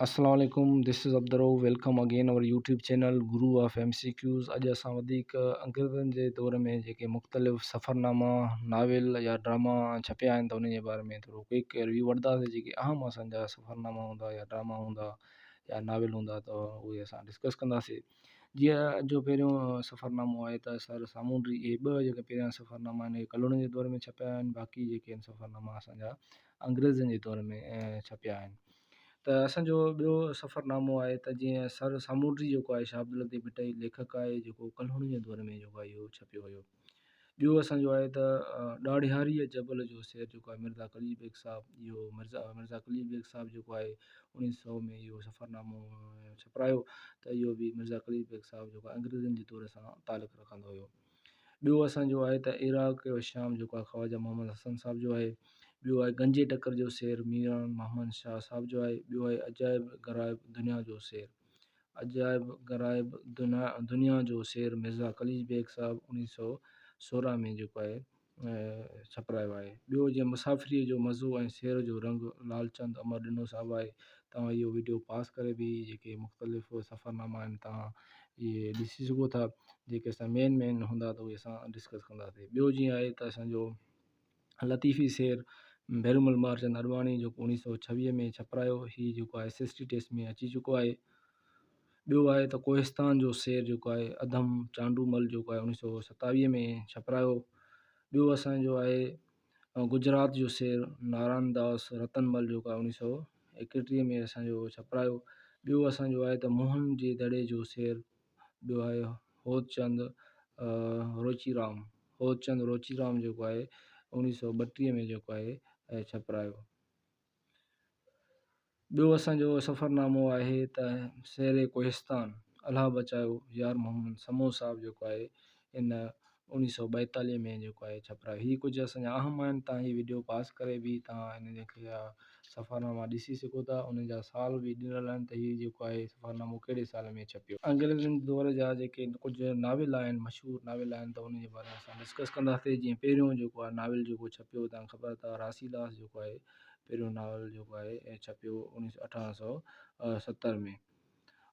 السلام عليڪم this is Abdul Rauf welcome again our YouTube channel Guru of M C Qs اڄ اسان وڌيڪ انگريزن جي دور ۾ جيڪي مختلف سفرناما ناول يا ڊراما ڇپيا آهن ته انهن جي باري ۾ ٿورو ڪوئڪ ريويو وٺنداسين جيڪي اهم اسان جا سفرناما هوندا يا ڊراما هوندا يا ناول هوندا ته اهي اسان ڊسڪس ڪنداسين جيئن اڄ جو پهريون سفرنامو آهي ته سر سامونڊي اهي ٻه جيڪي پهريان سفرناما آهن اهي ڪلهوڙن جي دور ۾ ڇپيا آهن باقي جيڪي آهن سفرناما اسان جا انگريزن جي دور ۾ ڇپيا آهن ته اسان جو ٻيو سفرنامو آهي ته جيئن سر سامونڊي جيڪو آهي شاهه عبداللطيف ڀٽائي ليکڪ آهي جيڪو ڪلهوڙن جي دور ۾ جيڪو آهي اهو ڇپيو هيو. ٻيو اسان جو آهي ته ڏاڙهياريء جبل جو سير جيڪو آهي مرزا قليچ بيگ صاحب اهو مرزا مرزا قليچ بيگ صاحب جيڪو آهي اڻويهه سو ۾ اهو سفرنامو ڇپرايو ته اهو به مرزا قليچ بيگ صاحب جيڪو آهي انگريزن جي دور سان تعلق رکندو هيو. ٻيو اسان جو آهي ته عراق و شام جيڪو آهي خواجه محمد حسن صاحب جو آهي. ٻيو آهي گنجي ٽڪر جو سير ميران محمد شاهه صاحب جو آهي. ٻيو آهي عجائب غرائب دنيا جو سير عجائب غرائب دنيا جو سير مرزا قليچ بيگ صاحب اڻويهه سؤ سورهن ۾ جيڪو آهي ڇپرايو آهي. ٻيو جيئن مسافريء جو مزو ۽ سير جو رنگ لالچند امر ڏنو صاحب آهي. توهان اهو وڊيو پاس ڪري به جيڪي مختلف سفرناما آهن توهان اهي ڏسي سگهو ٿا جيڪي اسان مين مين هوندا ته اهي اسان ڊسڪس ڪنداسين. ٻيو جيئن آهي ته اسان جو لطيفي سير ڀيرومل مهرچند اڏواڻي جيڪو اڻويهه سؤ ڇويهه ۾ ڇپرايو هي جيڪو آهي ايس ايس ٽي ٽيسٽ ۾ اچي چڪو آهي. ٻيو آهي ته ڪوهستان جو سير جيڪو آهي اڌم چانڊومل جيڪو آهي اڻويهه سؤ ستاويهه ۾ ڇپرايو. ٻيو اسان جو آهي گجرات جو سير نارائڻ داس رتن مل جيڪو آهي اڻويهه سؤ ايڪٽيهه ۾ اسان جو ڇپرايو. ٻيو اسان جو آهي ته موهن جي دڙي جو سير ٻيو آهي هوتچند روچيرام هوتچند روچيرام جيڪو آهي اڻويهه سؤ ٻٽيهه ۾ جيڪو آهي ڇپرايو. ٻيو اسان جو سفرنامو آهي ته سير ڪوهستان الهه بچايو يار محمد سمون صاحب جيڪو آهي ان اڻويهه سؤ ٻائيتاليهه ۾ جيڪو آهي ڇپرايو. هي ڪجهه اسان جا اهم آهن تان هي وڊيو پاس ڪري به تان ان کي سفرناما ڏسي سگهو ٿا انهن جا سال به ڏنل آهن ته هي جيڪو آهي سفرنامو ڪهڙي سال ۾ ڇپيو. انگريزن جي دور جا جيڪي ڪجهه ناول آهن مشهور ناول آهن ته انهن جي باري ۾ اسان ڊسڪس ڪنداسين جيئن پهريون جيڪو آهي ناول جيڪو ڇپيو تان کي خبر اٿو راسيلاس جيڪو آهي پهريون ناول جيڪو آهي ڇپيو اڻويهه سؤ اٺارهن سؤ ستر ۾.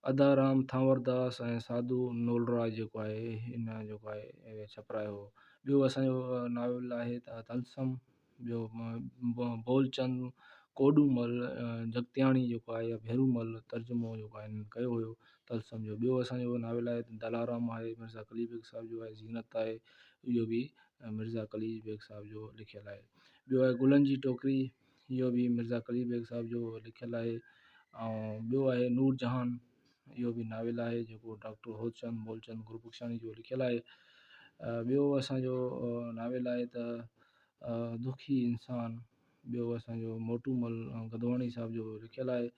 اڌارام ٿانورداس ۽ ساڌو نولراء جيڪو آهي هن جيڪو آهي ڇپرايو هو. ٻيو اسان جو ناول آهي ته طلسم ٻيو بولچند ڪوڏومل جڳتياڻي جيڪو آهي يا ڀيرومل ترجمو جيڪو آهي هنن ڪيو هيو طلسم جو. ٻيو اسان جو ناول آهي دلارام آهي مرزا قليچ بيگ صاحب جو آهي زينت آهي اهو به مرزا قليچ بيگ صاحب جو لکيل آهي. ٻيو آهي گلن جي ٽوڪري اهو به مرزا قليچ بيگ صاحب جو لکيل آهي ۽ ٻيو آهي نور جهان اهو به ناول آهي جيڪو ڊاڪٽر هوتچند مولچند گربخشاڻي جو لکيل آهي. ٻيو اسان جو ناول آهي ته دکي انسان ٻيو اسان جو موٽو مل گدواڻي صاحب جو لکيل آهي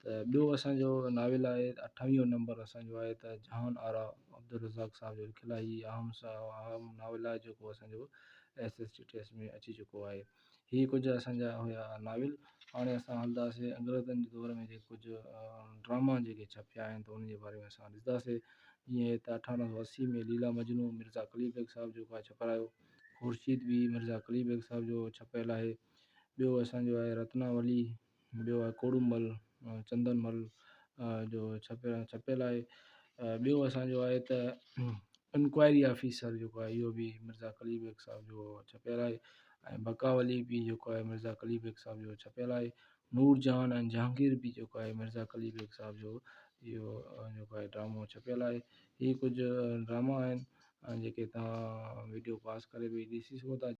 ته ٻيو اسان جو ناول آهي اٺاويهون نمبر اسان جو آهي ته جهان آرا عبدالرزاق صاحب جو لکيل آهي هي اهم اهم ناول آهي جيڪو اسان جو ايس ايس ٽي ٽيسٽ ۾ اچي چڪو آهي. هي ڪجهه اسان جا هيا ناول. هاڻي اسان هلنداسين انگريزن جي دور ۾ جيڪي ڪجهه ڊراما جيڪي ڇپيا آهن ته انهن جي باري ۾ اسان ڏسنداسين. جيئن ته اٺارهن سؤ اسي ۾ ليلا مجنون مرزا قليچ بيگ صاحب جيڪو آهي ڇپرايو. خورشيد به مرزا قليچ بيگ صاحب جو ڇپيل آهي. ٻيو اسان جو آهي رتناولي، ٻيو آهي ڪوڙومل چندن مل جو ڇپيل آهي. ٻيو اسان جو آهي ته انڪوائري آفيسر جيڪو آهي اهو به مرزا قليچ بيگ صاحب جو ڇپيل آهي ۽ بڪاولي به جيڪو آهي مرزا قليچ بيگ صاحب جو ڇپيل آهي. نور جهان ۽ جهانگير به جيڪو آهي مرزا قليچ بيگ صاحب جو اهو جيڪو آهي ڊرامو ڇپيل آهي. هي ڪجهه ڊراما آهن جيڪي توهان وڊيو پاس ڪري به ڏسي سگهو ٿا.